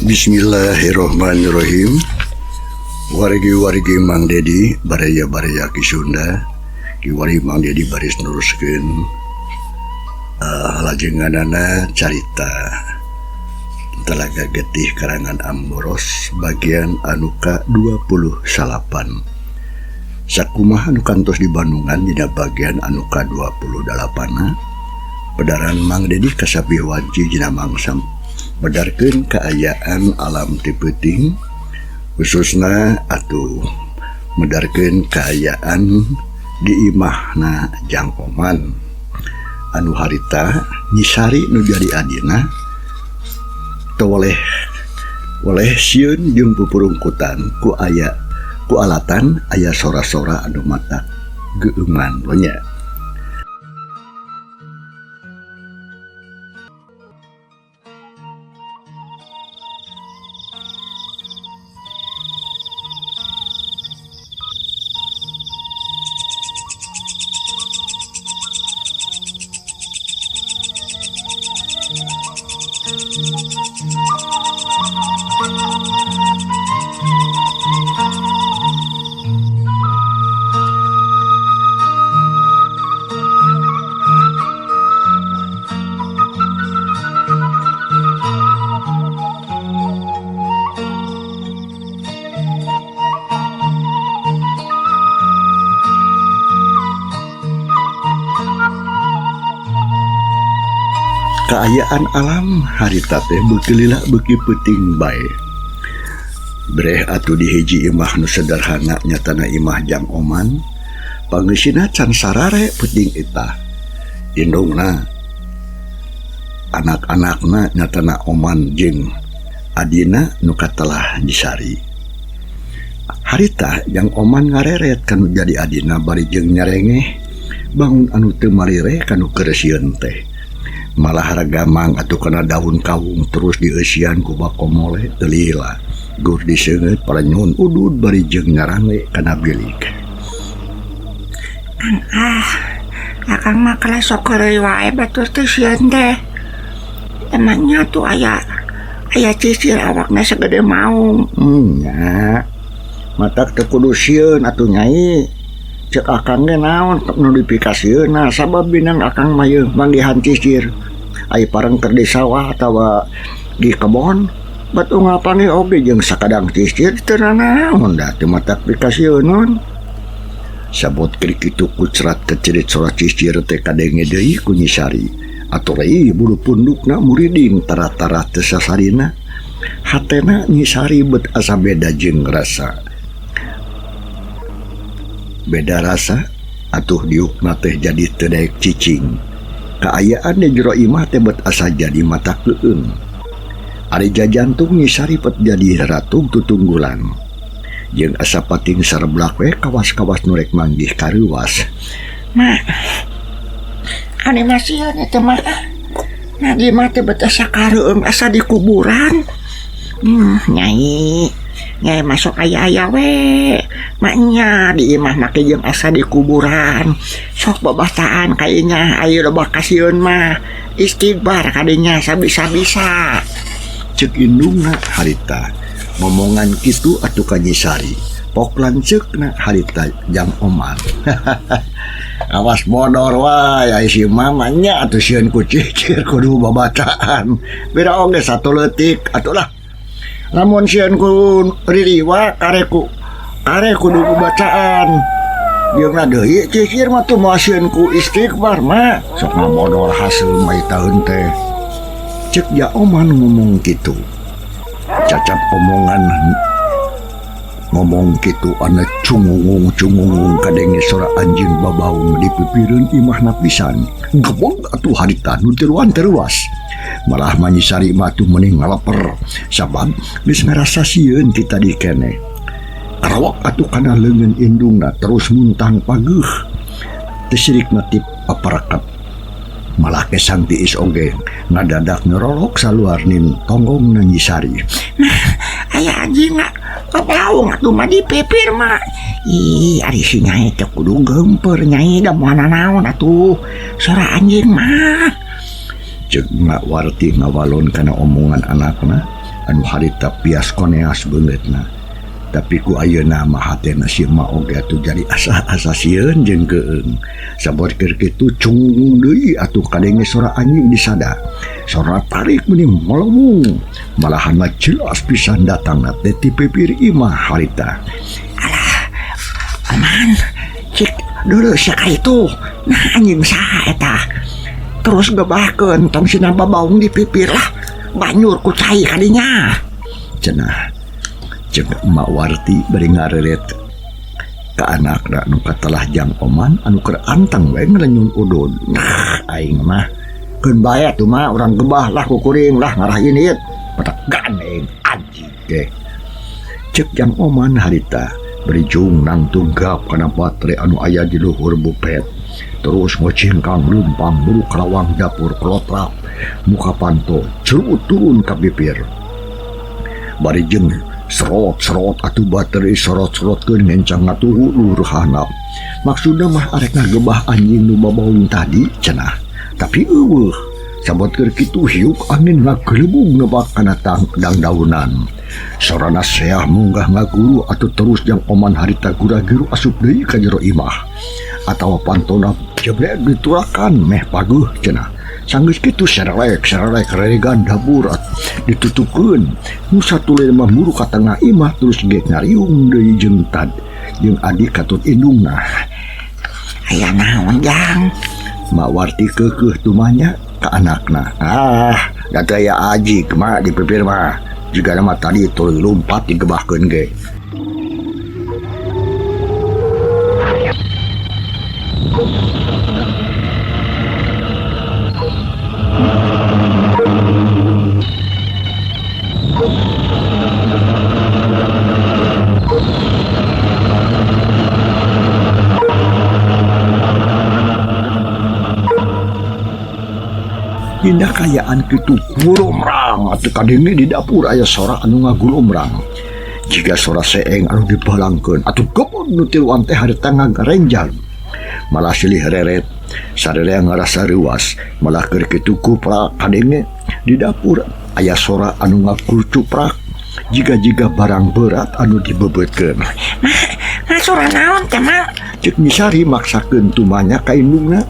Bismillahirrahmanirrahim. Wargi-wargi Mang Dedi, baraya-baraya Ki Sunda, kiwari Mang Dedi baris neruskeun lajenganana carita Talaga Getih karangan Amboros bagian anu ka-29. Sakumaha anu kantos di Bandungan dina bagian anu ka-28 pedaran Mang Dedi kasapih wanci dina mangsa medarkeun kaayaan alam ti peuting khususna atuh medarkeun kaayaan di imahna Jang Oman anu harita Nyi Sari nu jadi adina teu weleh sieun jeung pupurungkutan ku aya ku alatan aya sora-sora anu matak geueuman nya. Kaayaan alam harita teh beuki lila beuki peuting bae. Breh atuh di hiji imah nu sederhana nyatana imah Jang Oman, pangeusina can sarare peuting eta. Indungna anak-anakna nyatana Oman jeung adina nu katelah Nyi Sari. Harita Jang Oman ngareret kanu jadi adina bari jeung nyarengeh bangun anu teu marire kanu keresieun teh. Malah ragamang atuh kana daun kawung terus dieusian ku bakomole teu lila. Gur diseungeut paranyun udud bari jeung nyarange kana bilik. Kang ah, akang mah kalah sok heureuy wae batur teh sieun teh. Emangnya tuh aya aya cicir awakna sagede maung. Nya. Matak teu kudu sieun atuh nyai. Cek akang ge naon nu dipikasieunna sabab binang akang mah yeuh manggihan cicir. Ai pareng keur di sawah atawa di kebon bat unggal panggih oge jeung sakadang cicir teu nanaon da teu matak pikasieun. Sabot kri kitu kucrat kecerit sora cicir teh kadenge deui ku Nyi Sari. Atuh reuy bulu pundukna muriding tara-tara teu sasarina. Hatena Nyi Sari bet asa beda jeung rasa. Beda rasa atuh diukna teh jadi teu daek cicing. Kaayaan di jero imah teh bet asa jadi mata keueung. Ari jajantung Nyi Sari pet jadi ratug tutunggulan. Jeung asa pating sareblak we kawas-kawas nu rek manggih kareuwas. Ma, animasieun eta mah. Nah, di imah teh bet asa kareueung asa di kuburan. Nyai, nyai masuk aya-aya we. Maknya di imah make jeung asa di kuburan. Sok babacaan kayaknya ayo loba kasieun mah. Istighfar kadinya sabisa-bisa. Cek indungna harita ngomongan kitu atuh ka Nyi Sari. Pok lanceukna harita Jang Oman. Awas bodor wae ai si mama nya atuh sieun ku cicir kudu babacaan. Beda oge satu leutik atuh lah. Lamun sieun ku ririwa kare ku kare kudu babacaan. Jeung deui cicir mah tuh moal sieun ku istighfar mah. Sok ngabodor haseum ai taeun teh. Cek Ja Oman ngomong kitu. Cacap omongan ngomong kitu ana cungungung-cungungung kadenge sora anjing babaung di pipireun imahna pisan. Gebog atuh harita nu tiluan teruas. Malah mah Nyi Sari mah atuh meuning ngaleper sabab geus ngarasa sieun ti tadi keneh. Karawak atuh kana leungeun indungna terus muntang pageuh. Teu sirikna tip paparekep. Malah kesang tiis oge ngadadak ngerolok saluar nin tonggong Nyi Sari. Nah, aya anjing babaung atuh mah di pipir mah. Ih, ari si nyai teh kudu geumpeur nyai da moal nanaon atuh sora anjing mah. Ceuk Mak Warti ngawalon kana omongan anakna Anu harita pias koneas beungeutna. Tapi ku ayeuna mah hatena si emak oge atuh jadi asa-asa sieun jeung keung. Sabot keur kitu cungung deui atuh kadenge sora anjing disada. Sora tarik meni melomung. Malahan mah jelas pisan datangna teh ti pipir imah harita. Alah, aman. Cik dulu sia ka itu. Nah anjing saha eta? Terus gebahkeun tong sina babaung di pipir lah. Banyur ku cai kadinya. Cenah. Cek Emak Warti bari ngareret ka anakna nu katelah Jang Oman anu keur anteng we ngelenyun udud. Nah, aing mah keun bae atuh mah urang gebah lah ku kuring lah ngarah init. Petak gandeng anjing teh. Cek Jang Oman harita bari jung nangtung gap kana batre anu aya di luhur bupet. Terus ngocingkang leumpang buru kalawang dapur klotrak muka panto cerut turun ka pipir. Bari jeung serot-serot atuh bateri serot-serotkeun ngencang ngatuhu luhur handap. Maksudna mah arek ngagebah anjing nu babaung tadi cenah. Tapi eueuh, sabot keur kitu hiuk angin ngagelebug nebak kana tang dangdaunan. Sorana seah munggah ngaguru atuh terus Jang Oman harita gura-giru asup deui ka jero imah. Atawa pantona jebrek diturakan meh paguh cenah. Sanggeus kitu serelek-serelek reregan dapur ditutupkeun. Nu satuleuh mah muru ka tengah imah terus ge ngariung deui jeung tad jeung adik katut indungna. Aya naon Jang? Mak Warti keukeuh tumanya ka anakna. Ah, da teh aya ajig mak di pipir mah. Jigana mah tadi tuluy lumpat digebahkeun ge. Dina kayaan kitu gulumrang atuh kadenge di dapur aya sora anu ngagulumrang. Jiga sora seeng anu dibalangkeun atuh gebeg nu tiluan teh harita ngagarenjang. Malah silih reret sararea ngarasa reuas, malah keur kitu kuprak kadenge di dapur aya sora anu ngakurcuprak jiga-jiga barang berat anu dibebeutkeun. Mah, sora naon teh mah? Ceuk Nyi Sari maksakeun tumanya ka indungna.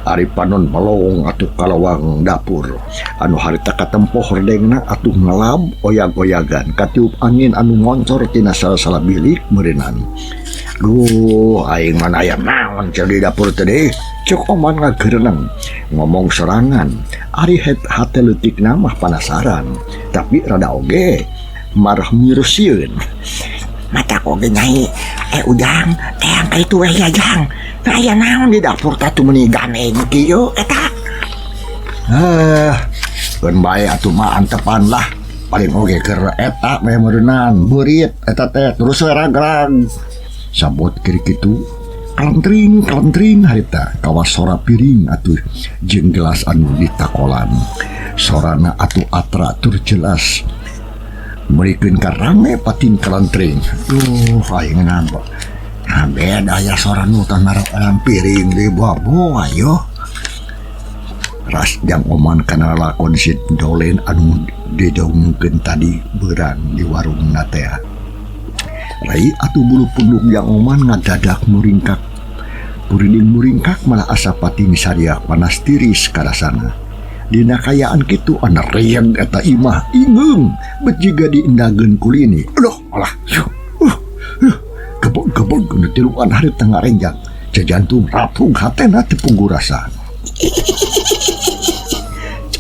Ari panon melong atuh kalawang dapur anu harita katempo hordengna atuh ngelab oyag-oyagan katiup angin anu ngoncor tina sala-sala bilik meureunnan. Duh, aing mah aya naon cenah di dapur teh deh. Ceuk Oman ngagereneng ngomong sorangan. Ari hate leutikna mah panasaran, tapi rada oge marah mirusieun. Mata oge nyai, ujang, teang ka itu weh ya jang. Nah, aya naon di dapur teh atuh meuni ganeng kieu eta. Ah, keun bae atuh mah antepan lah. Paling oge keur eta we meureunnan beurit eta teh terus we ragrag. Sabot keur kitu kalentring kalentring harita kawas sora piring atuh jeung gelas anu ditakolan. Sorana atuh atra tur jelas. Merikeun ka rame pating kalentring. Duh, aing nampak. Nah, beda aya sora nu tah ngarokan piring di bawah ayo. Ras Jang Oman kana lakon si dolen anu didongkeun tadi beurang di warungna teh. Rai atuh bulu punduk Jang Oman ngadadak muringkak. Puriding muringkak malah asa pating sariak panas tiris karasana. Dina kayaan kitu ana rieng eta imah ingeung bet jiga diindageun kulini. Aduh, alah. Gebeg-gebeg nu tiluan harita ngarenjang. Jajantung raprung hatena teu punggu rasa.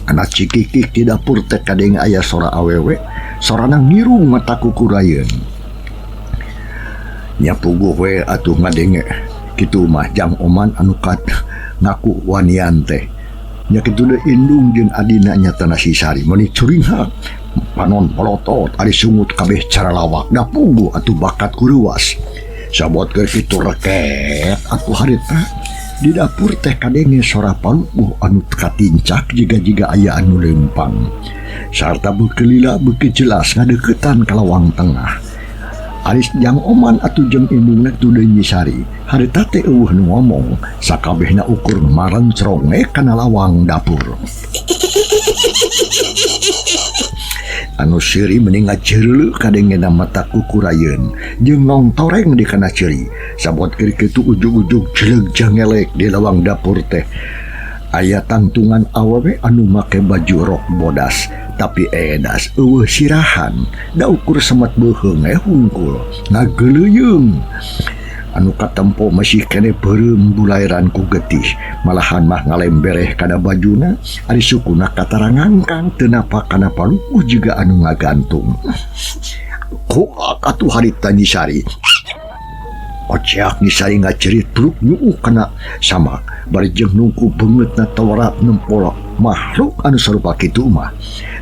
Anak cikikik di dapur teh kadenge aya sora awewe, sorana ngirung mata kukurayeun. Nya puguh we atuh ngadenge kitu mah Jang Oman anu kat ngaku wanian teh. Nya kitu deui indung jeung adina nyatana si Sari meuni curinghak. Panon melotot ari sungut kabeh cara lawak da puguh atuh bakat kuruas. Sabot keur kitu reket atuh harita di dapur teh kadenge sora palupuh anu katincak jiga-jiga aya anu lempang. Sarta beuki lila beuki jelas ngadeukeutan ka lawang tengah. Aris Jang Oman atuh jeung indungna tuluy Nyi Sari. Harita teh eueuh nu ngomong, sakabehna ukur marencrong kana lawang dapur. Anu seuri meni ngaceureuleuk kadengena mata kukurayeun jeung nongtoreng di kana ceuri. Sabot keur kitu ujug-ujug jeleug jangelek di lawang dapur teh. Aya tangtungan awewe anu make baju rok bodas tapi edas eueuh sirahan da ukur semet beuheung we hungkul ngageuleuyeung. Anu katempo masih kene beureum bulairan ku getih malahan mah ngalembereh kana bajuna ari sukuna katarangangkang teu napa kana palupuh jiga anu ngagantung. Kuak atuh harita Nyi Sari. Oceak Nyi Sari ngacerit pluk nyuuh kana samak bari jeung nungku beungeutna tawara nempolok makhluk anu sarupa kitu mah.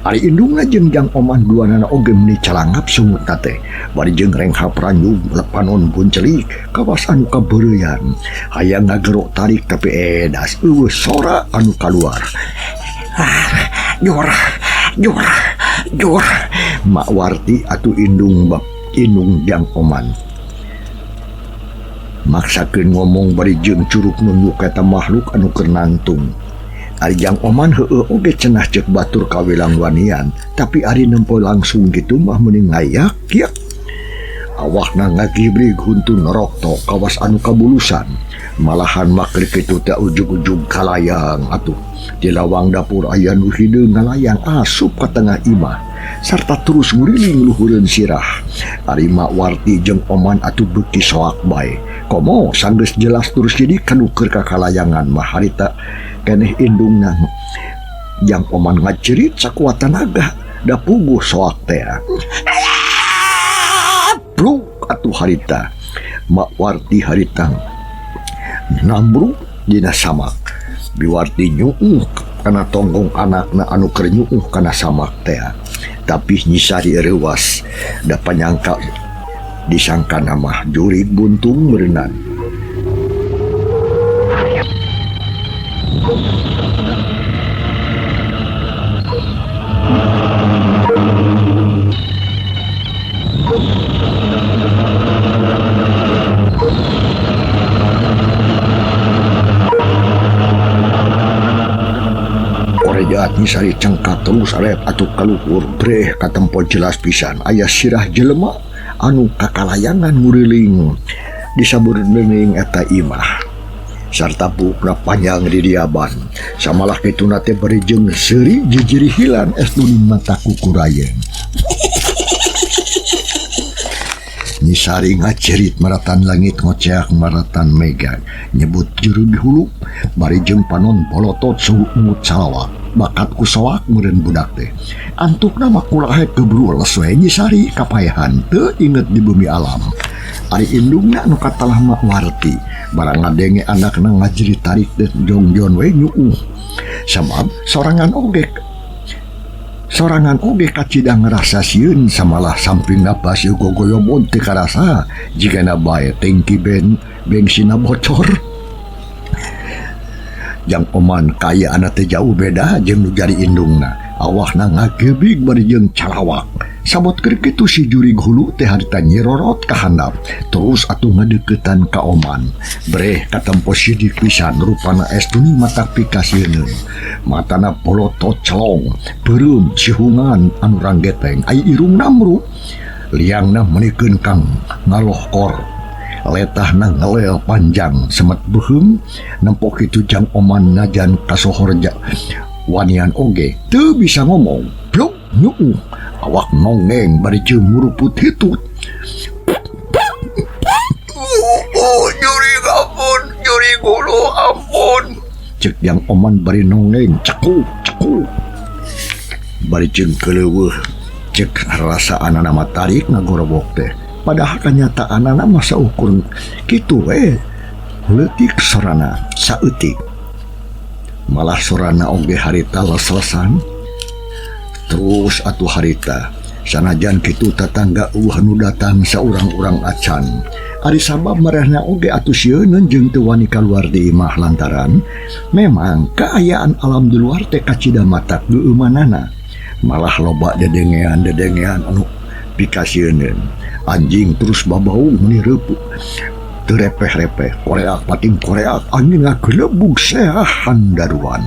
Ari indungna jeung Jang Oman duanana oge meuni calangap sungutna teh bari jeung renghap ranyug lepanon buncelik kawas anu kabeureuyan hayang ngagerok tarik tapi edas eueuh sora anu kaluar. Ah, jur jur jur Mak Warti atuh indung bab indung Jang Oman maksakeun ngomong bari jeung curug nunjuk eta makhluk anu keur nangtung. Ari Jang Oman heueuh oge cenah ceuk batur kawilang wanian tapi ari nempo langsung kitu mah meuning ngayak-yak. Awakna ngagibrig huntu norokto kawas anu kabulusan malahan mah keur kitu teh ujug-ujug kalayang atuh. Di lawang dapur aya nu hideung ngalayang asup ka tengah imah sarta terus nguriling luhureun sirah. Ari Mak Warti jeung Oman atuh beuki soak bae. Komo sanggeus jelas terus jadi kanu keur kakalayangan mah harita keneh indungna. Jang Oman ngacerit sakuat tanaga da puguh soak teh. Pluk atuh harita Mak Warti harita nambruk dina samak. Biwarti nyuuh kana tonggong anakna anu keur nyuuh kana samak teh. Tapi Nyi Sari reuwas da panyangka disangka mah jurig buntung meureunnan. Korejat Nyi Sari cengkak terus arep atuh kaluhur breh katempo jelas pisan aya sirah jelema anu kakalayangan nguriling disabeureung eta imah sarta bukna panjang di diaban samalah kituna teh bari jeung seuri jijirihilan estu mata kukurayeun. Nyi Sari ngacerit maratan langit ngoceak maratan mega nyebut juru di hulu bari jeung panon bolotot suhu salawat bakat ku soak meureun budak teh antukna mah kulahe keburu les we Nyi Sari kapayahan teu inget di bumi alam. Ari indungna nu katalah Mak Warti barang ngadenge anakna ngajerit tarik teh jongjon we nyuuh sabab sorangan oge kacida ngerasa sieun samalah samping napas ieu gogoyobon teu karasa jigana bae tangki bensinna bocor. Jang Oman kaya anak teh jauh beda jeung nu jari indungna awakna ngagebig bari jeung calawak. Sabot keur kitu si jurig hulu teh harita nyirorot ka handap terus atuh ngadeukeutan ka Oman breh katempo sidik pisan rupana estuni mata pikasieun matana polotot celong beureum cihungan anu ranggeteng ai irungna mru liangna meunikeun kang ngalohkor letahna ngelel panjang semet beuheung nempo kitu Jang Oman najan kasohor wanian oge teu bisa ngomong bluk nyuuh awak nongeng bari jeung nguruput hitut. Jurig ampun, jurig hulu ampun. Cek Jang Oman bari nongeng cekuk cekuk bari jeung keuleueuh cek rasa anana mah tarik ngagorobok teh padahal kanyataanana mah saukur kitu we leutik sorana saeutik malah sorana oge harita les-lesan terus atuh harita sanajan kitu tatangga eueuh nu datang saurang-urang acan. Ari sabab marehna oge atuh sieuneun jeung teu wani kaluar di imah lantaran memang kaayaan alam di luar teh kacida matak geueumanana malah loba dedengean-dedengean anu pikasieuneun. Anjing terus babaung meuni reupuh teu repeh-repeh koreak pating koreak anjing ngagelebug seahan daruan.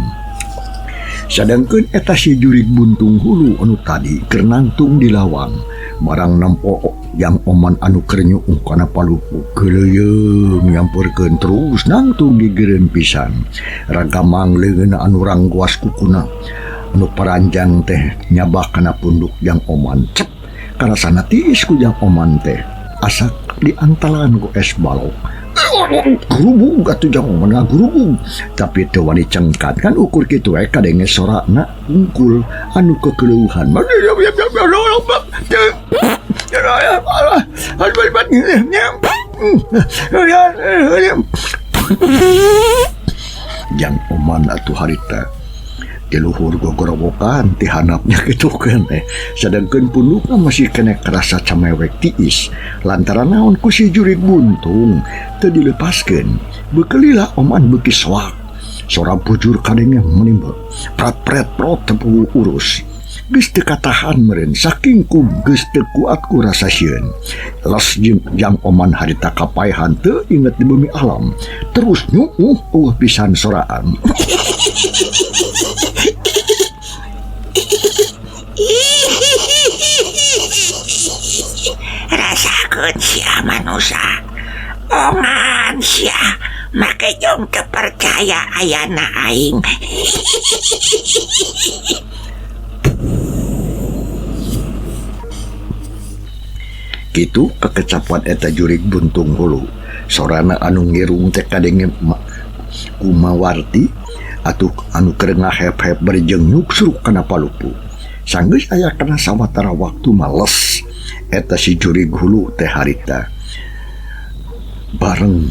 Sadangkeun eta si jurig buntung hulu anu tadi keur nangtung di lawang. Barang nempo Jang Oman anu keur nyuuh kana palupu geuleuyeung nyamperkeun terus nangtung gigireun pisan. Ragamang leungeunna anu rangguas kukuna anu paranjang teh nyabak kana punduk Jang Oman. Cep karasana tiis ku Jang Oman teh asak diantalan ku es balok. Gurubug atuh Jang Oman ngagurubug, tapi teu wani cengkat kan ukur kitu we kadenge sorana hungkul anu kekeleuhan. Jang Oman atuh harita di luhur gogorowokan ti handapnya kitu keneh, sedangkeun pundukna masih keneh kerasa camewek tiis lantaran naon ku si jurig buntung teu dilepaskeun. Beukeulila Oman beuki soak, sora bujur kadenge menimba prat-pret prot teu urus. Geus teu katahan meureun saking ku geus teu kuat ku rasa sieun. Los jeung Jang Oman harita kapaehan teu inget di bumi alam, terus nyuuh eueuh pisan soraan. Rasakeun sia manusa, ongan sia make jong teu percaya ayana aing. Kitu kekecapan eta jurig buntung hulu. Sorana anu ngirung teh kadenge kumawarti atuh anu keur ngahep-hep bari jeung nyuksruk kana palupu. Sanggeus aya kana sawatara waktu males eta si jurig hulu teh harita bareng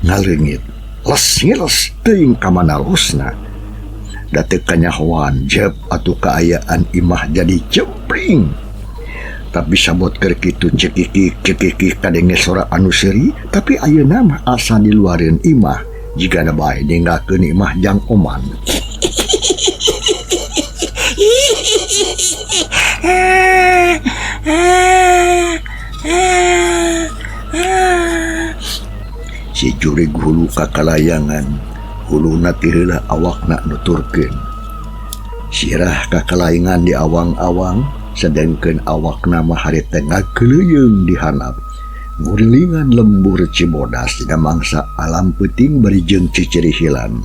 ngaleungit. Les ngiles teuing ka mana losna. Da teu kanyahoan jep atuh kaayaan imah jadi jempling. Tapi sabot keur kitu cekikik cekikik kadenge sora anu seuri, tapi ayeuna mah asa diluareun imah jigana bae ninggalkeun imah Jang Oman. Si jurig hulu kakalayangan, huluna ti heula awakna nuturkeun. Sirah kakalayangan di awang-awang, sedangkeun awakna mah harita ngageleuyeung di handap. Ngurilingan lembur Cibodas dina mangsa alam peuting bari jeung cicirihilan.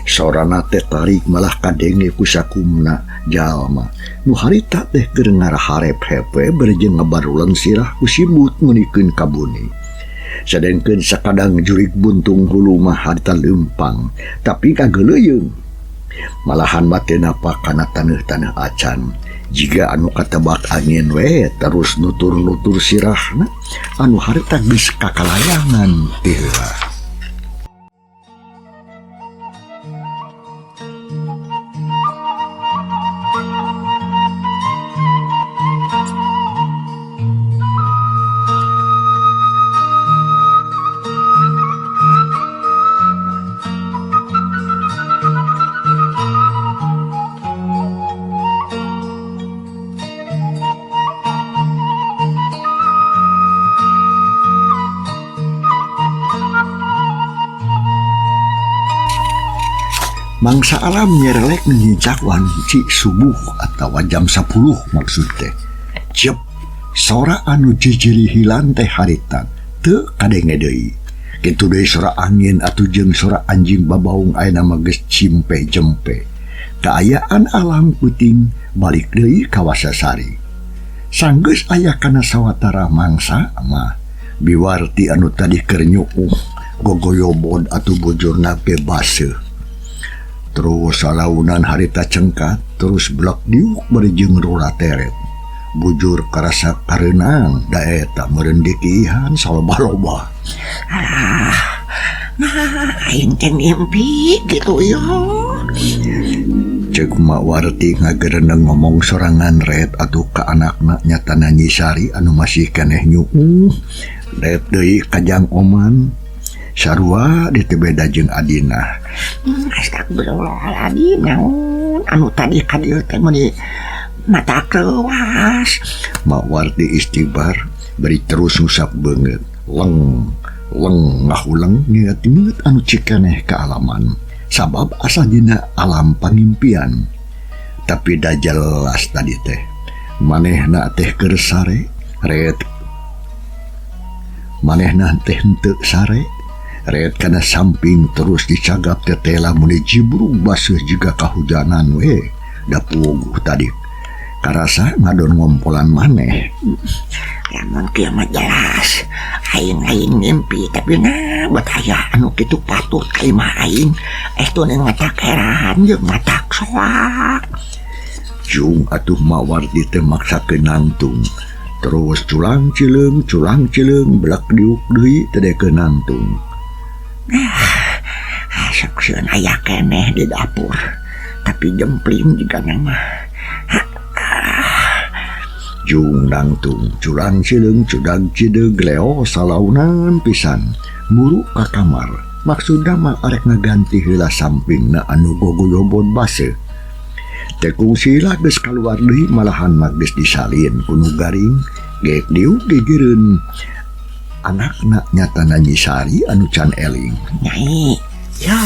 Sorana teh tarik malah kadenge ku sakumna jalma. Nu harita teh keur ngaraharep-hepe bari jeung ngabaruleun sirah ku simbut meunikeun ka buni. Sadengkeun sakadang jurig buntung hulu mah harita leumpang, tapi kageleuyeung. Malahan mah teu napa kana taneuh-taneuh acan. Jiga anu katebak angin we terus nutur-nutur sirahna anu harita geus kakalayangan ti heula. Mangsa alam nyerelek nyincak wanci subuh atawa jam 10 maksud teh. Cep, sora anu jijirihilan teh harita teu kadenge deui. Kitu deui sora angin atuh jeung sora anjing babaung ayeuna mah geus cimpe jempe. Kaayaan alam peuting balik deui ka Wasasari. Sanggeus aya kana sawatara mangsa mah biwarti anu tadi keur nyuuh gogoyobod atuh bujurna ge baseuh. Terus salaunan harita cengkat, terus blak diuk bari jeung rora teret. Bujur karasa kareunang da eta meureun dikiihan saloba-loba. Alah, nah aing teh mimpi gitu yo. Ceuk Mak Warti ngagereneng ngomong sorangan ret atuh ka anakna nyatana Nyi Sari anu masih keneh nyuuh. Ret deui ka Jang Oman. Sarua ditebeda jeung adina. Astagfirullahaladzim, naon anu tadi ka dieu teh meuni mata kewas. Mak Warti istighfar bari terus ngusap beungeut. Leng leng ngahuleng nginget-inget anu cikeneh kaalaman. Sabab asa dina alam pangimpian. Tapi da jelas tadi teh manehna teh keur sare ret manehna teh henteu sare ret kana samping terus dicagap tetela mun dijibrug baseuh jiga kahujanan we da puguh tadi karasa ngadon ngompolan maneh. Lamun kieu mah jelas aing lain mimpi tapi nah bet aya anu kitu patut ka imah aing estuna matak heran jeung matak soak. Jung atuh Mawarti teh maksakeun nangtung terus culang cileung belak diuk deui teh dekeun nangtung. Sok sieun aya keneh di dapur tapi jempling jiga nama. Jung nangtung culang cileung cudag cideug leo salaunan pisan muru ka kamar maksudna mah arek ngaganti heula sampingna anu gogoyobon baseuh. Teh kungsi lah geus kaluar deui malahan mah geus disalin ku nu garing geek diuk gigireun anakna nyatana Nyi Sari anu can eling. Nyai, ya,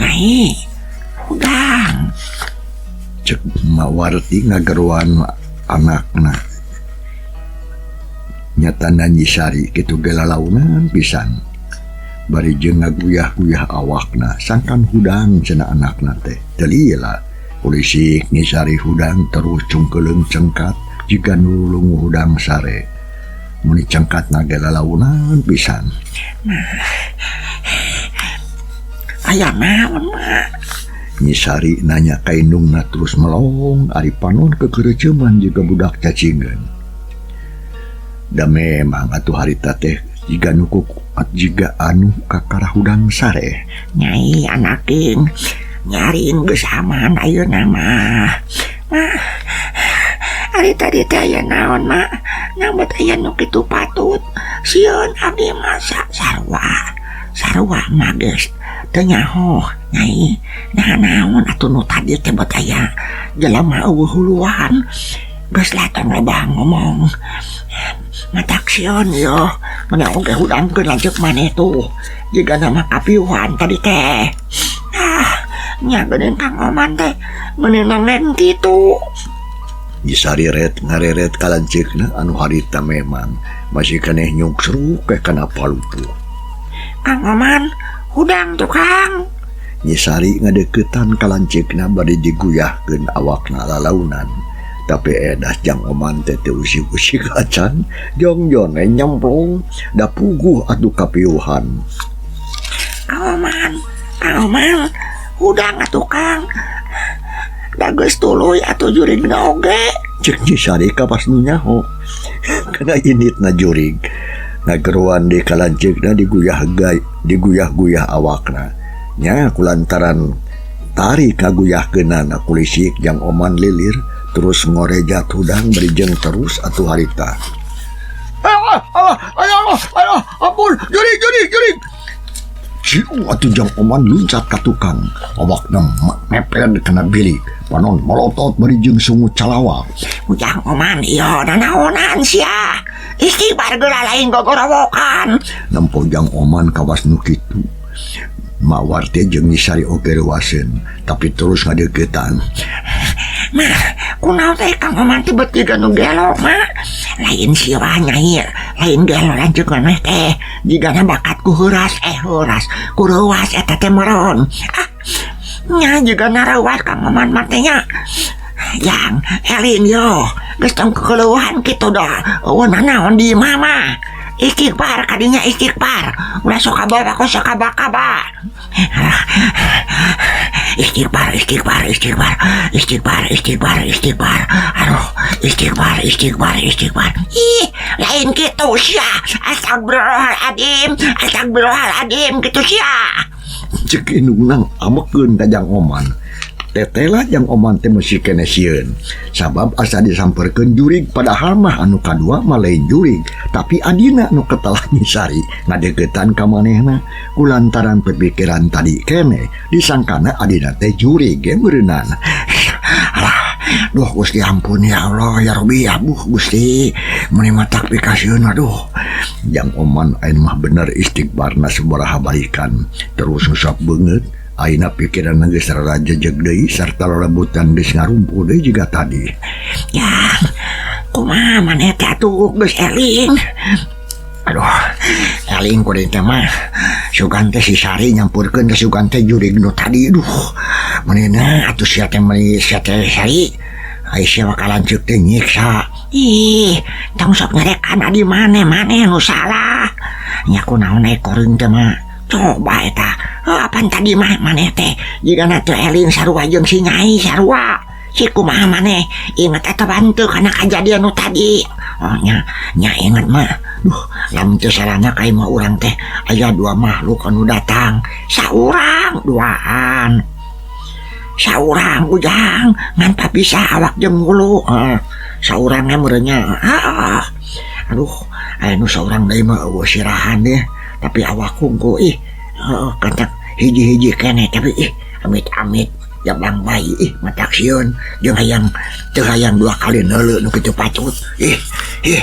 nyai, hudang. Cek Mawarti ngageroan anakna nyatana Nyi Sari kitu ge lalaunan pisan bari jeung ngaguyah-guyah awakna sangkan hudang cenah anakna teh. Teu lila kulisik Nyi Sari hudang terus cungkeuleung cengkat jiga nu lulungu hudang sare muni cengkatna ge lalaunan pisan. Aya naon mah? Nyi Sari nanya ka indungna terus melong ari panon kekereceman jiga budak cacingeun. Da memang atuh harita teh jiga nu kuat jiga anu kakara hudang sare. Nyai anaking nyaring geus aman ayeuna mah. Mah ari tadi teh aya naon mak? Nyambet aya nu kitu patut. Sieun abdi mah sarua. Sarua mah geus teu nyaho nyai. Nah naon atuh nu tadi teh bet aya jelema eueuh huluan. Geus lah tong loba ngomong. Matak sieun yo. Mana oge hudangkeun lanceuk maneh tuh. Jiga nama kapiuhan tadi teh. Ah, nya geuning Kang Oman teh meuni nengen kitu. Nyi Sari ret ngareret ka lanceukna anu harita memang masih keneh nyungsruk ke kana palupuh. Kang Oman, hudang tuh Kang. Nyi Sari ngadeukeutan ka lanceukna bari diguyahkeun awakna lalaunan. Tapi edas Jang Oman teh teu usik-usik acan, jongjon we nyemplung da puguh atuh kapiuhan. Kang Oman, Kang Oman, hudang atuh Kang. Da geus tuluy atuh jurigna oge. Cek Nyi Sari kapas nu nyaho. Kana initna jurig. Ngageroan deui ka lanceukna diguyah-guyah awakna. Nya kulantaran tari kaguyahkeunana kulisik Jang Oman lilir terus ngorejat hudang bari jeung terus atuh harita. Allah, Allah, Allah, Allah, ampun, jurig, jurig, jurig. Ciu atuh Jang Oman luncat ka tukang. Awakna mepet kana bilik. Panon molotot bari jeung sungu calawak. Jang Oman ieu nanaonan sia. Istighfar geura lain gogorowokan. Nempo Jang Oman kawas nu kitu. Mawar teh jeung Nyi Sari oge reuaseun, tapi terus ngadeuketan. Mah, kunaon teh Kang Oman teh bet jiga nu gelo mah. Lain siwa nyai, lain gelo lanceuk maneh teh. Jigana bakat ku heuras heuras, ku reuas eta teh meureun. Ah, nya jigana reuas Kang Oman mah teh nya. Yang eling yo, geus tong kekeluhan kitu dah. Eueuh nanaon di imah mah. Istighfar kadinya istighfar. Ulah sok kabawa ku sok kaba-kaba. Istighfar, istighfar, istighfar, istighfar, istighfar, istighfar. Aduh, istighfar, istighfar, istighfar. Ih, lain kitu sia. Astagfirullahaladzim, astagfirullahaladzim kitu sia. Cek indungna amekeun ka Jang Oman. Tetela Jang Oman teh mesti keneh sieun. Sabab asa disamperkeun jurig padahal mah anu kadua mah lain jurig, tapi adina nu ketalah Nyi Sari ngadeuketan ka manehna kulantaran pikiran tadi keneh disangkana adina teh jurig ge meureunana. Alah, duh Gusti ampun ya Allah ya Rabbi ya buh Gusti meuni matak pikasieun aduh. Jang Oman ayeuna mah bener istighfarna sabaraha balikan terus ngusap beungeut Ayeuna pikiran geus rada jejeg deui sarta lelebutan geus ngarumpul deui jiga tadi. Ya, kumaha maneh teh atuh geus eling. Aduh, eling kuring teh mah. Sugan teh si Sari nyampurkeun teh sugan teh jurig nu tadi. Duh, meunina atuh sia teh meuni sia teh Sari. Ai sia bakal lanceuk teh nyiksa. Ih, tong sok nyerekan adi maneh, maneh nu salah. Nya kunaon ai kuring teh mah. Coba eta. Oh, apan tadi mah maneh teh jigana teu eling sarua jeung si Nyai sarua. Si kumaha maneh inget eta bantu kana kajadian nu tadi. Oh nya, nya inget mah. Duh, lamun teu salahna ka imah urang teh aya dua makhluk anu datang. Saurang duaan. Saurang ujang ngan papisah awak jeung hulu. Heeh. Saurang nya meureun nya. Heeh. Aduh, aya nu saurang deui mah eueuh sirahan deh, tapi awak hungkul ih. Heeh, kantak hiji-hiji keneh tapi ih amit-amit jabang bayi ih matak sieun jeung hayang teu hayang dua kali neuleu nu kitu patut. Ih, ih,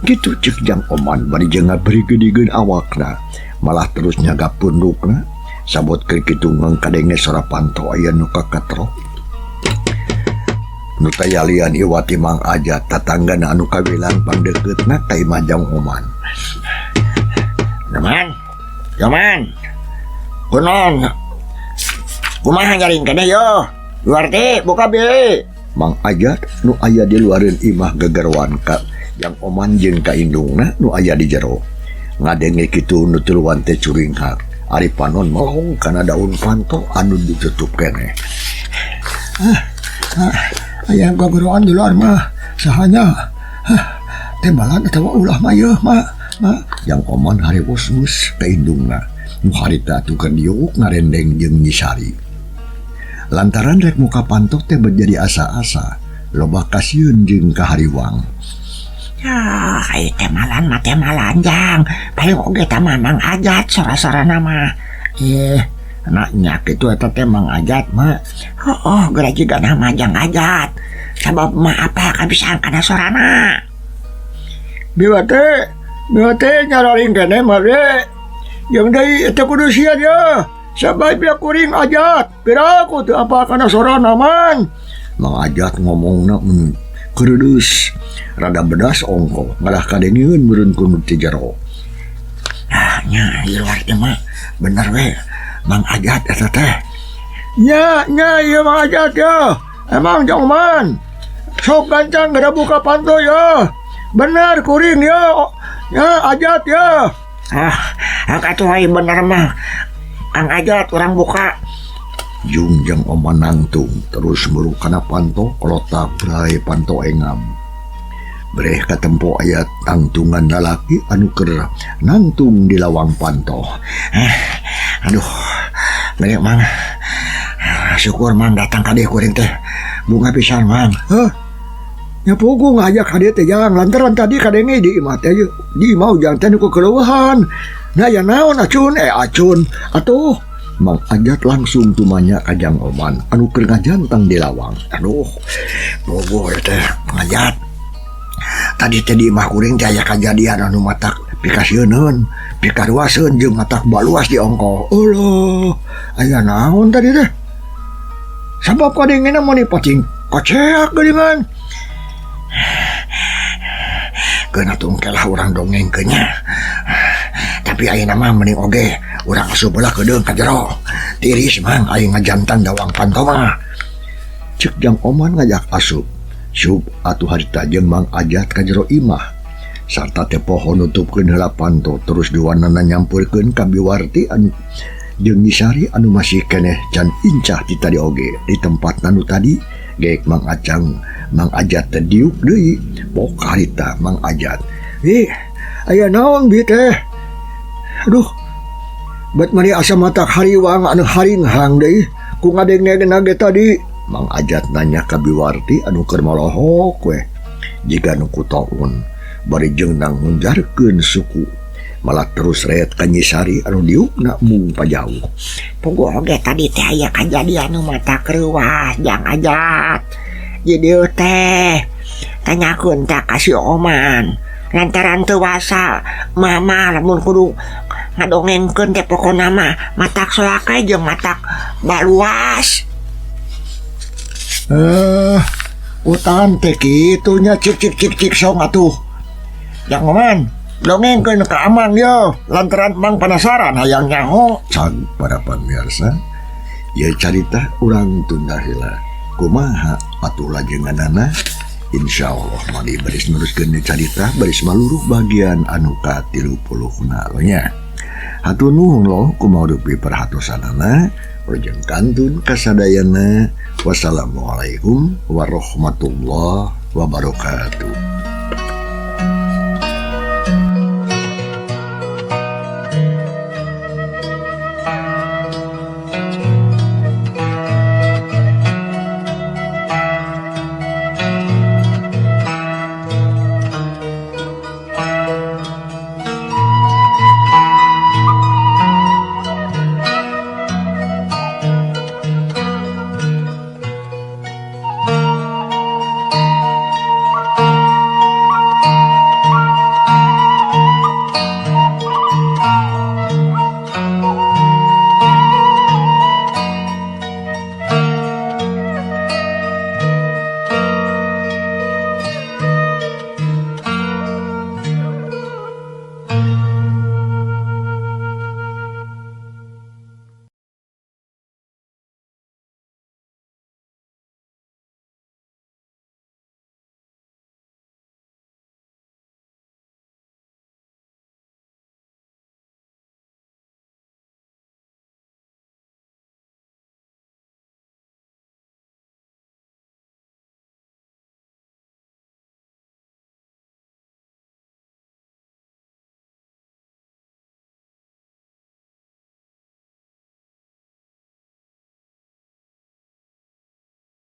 gitu cek Jang Oman bari jeung ngaberigedigkeun awakna, malah terus nyaga pundukna. Sabot keur kitu ngangkadenge sora panto aya nu kakatrok. Nu tayalian iwati Mang Ajat tatanggana anu kawilang pangdekeutna ka imah Jang Oman. Joman, Joman, kunaon? Kumaha nyaring keneh yo? Luar teh buka be. Mang Ajat nu aya di luareun imah gegerwan ka Jang Oman jeung ka indungna nu aya di jero. Ngadenge kitu nu tiluan teh curinghak. Ari panon melong kana daun panto anu ditutup keneh. Aya gegeroan di luar mah sahanya. Tembalan atawa ulah mah yeuh mah. Ma, Jang Oman harewos-wos ka indungna. Nu harita atuh keur diuk ngarendeng jeung Nyi Sari. Lantaran rek muka panto teh jadi asa-asa, loba kasieun jeung kahariwang. Ya, ai temalan mah temalan jang. Paling oge tah mah Mang Ajat sora-sorana mah. Nya kitu eta teh Mang Ajat mah. Heuh, geura jiga nama Jang Ajat. Sabab mah apa kabisaan kana sorana. Biwa teh, biwa teh nyararing keneh mah ge. Jeung deui eta kudu sieun ye. Sabab pihak kuring Ajat, piraku teu apa kana sorana man. Mang Ajat ngomongna mun keureudeuss. Rada bedas ongko ngalah kadengeun meureun ku nu ti jero. Ah, nya di luar teh mah bener we Mang Ajat eta teh. Nya, nya ieu Mang Ajat ya. Emang Jang Oman. Sok gancang geura buka panto ya. Bener kuring ya. Ya Ajat ya. Ah, atuh ai bener mah. Kang Ajat urang buka. Jung Jang Oman nangtung terus muru kana panto kolotak brai panto engam. Breh katempo aya tangtungan lalaki anu keur nangtung di lawang panto. Aduh, beureuk Mang. Syukur Mang datang ka dieu kuring teh. Bunga pisan Mang. Hah? Nya puguh ngajak ka dieu teh Jang, lantaran tadi kadenge di imah teh di imah ujang teh nu kekeleuhan. Nah ya naon acun, acun atuh. Mang Ajat langsung tumanya ka Jang Oman anu keur ngajantang di lawang. Aduh, puguh teh Mang Ajat. Tadi teh di imah kuring teh aya kajadian anu matak pikasieun, pikaruaseun jeung matak baluas di ongkoh. Eueuh, aya naon tadi teh? Sabab kadengena mah dipacing koceak geuningan. Keuna tungkelah urang dongengkeun nya. Tapi ayeuna mah mending oge urang asup heula keudeung ka jero. Tiris Mang aing ngajantan dawang panto mah. Cek Jang Oman ngajak asup. Sup atuh harita jeung Mang Ajat ka jero imah. Sarta teh poho nutupkeun heula panto terus diwanana nyampurkeun ka Biwarti anu jeung Nyi Sari anu masih keneh can incah ti tadi oge di tempat anu tadi geek Mang Acang Mang Ajat teh diuk deui pok harita Mang Ajat. Ih, aya naon bi teh? Aduh, bet mari asa matak hariwang anu haringhang deui ku ngadenge-nage tadi. Mang Ajat nanya ka Biwarti anu keur molohok we jiga nu kutaun bari jeung nang ngunjarkeun suku malah terus reet ka Nyi Sari anu diukna mung pajauh. Puguh oge tadi teh aya kajadian nu matak reuas Jang Ajat. Di dieu teh tanyakeun teh ka si Oman lantaran teu wasa mama lamun kudu Ngadongengkeun teh pokona mah matak soak jeung matak baluas. Eh, utan teh kitu nya, cik cik cik cik, song atuh. Jang Oman, dongengkeun ka Amang yo, lantaran Mang penasaran hayang nyaho. Can para pemirsa, ya carita urang tunda heula. Kumaha atuh lajenganana? Insya Allah mari baris neruskeun carita baris maluruh bagian anu ka-30 na nya. Hatur nuhun loh kumarupi perhatosanana. Rojeng kantun kasadayana. Wassalamualaikum warahmatullahi wabarakatuh.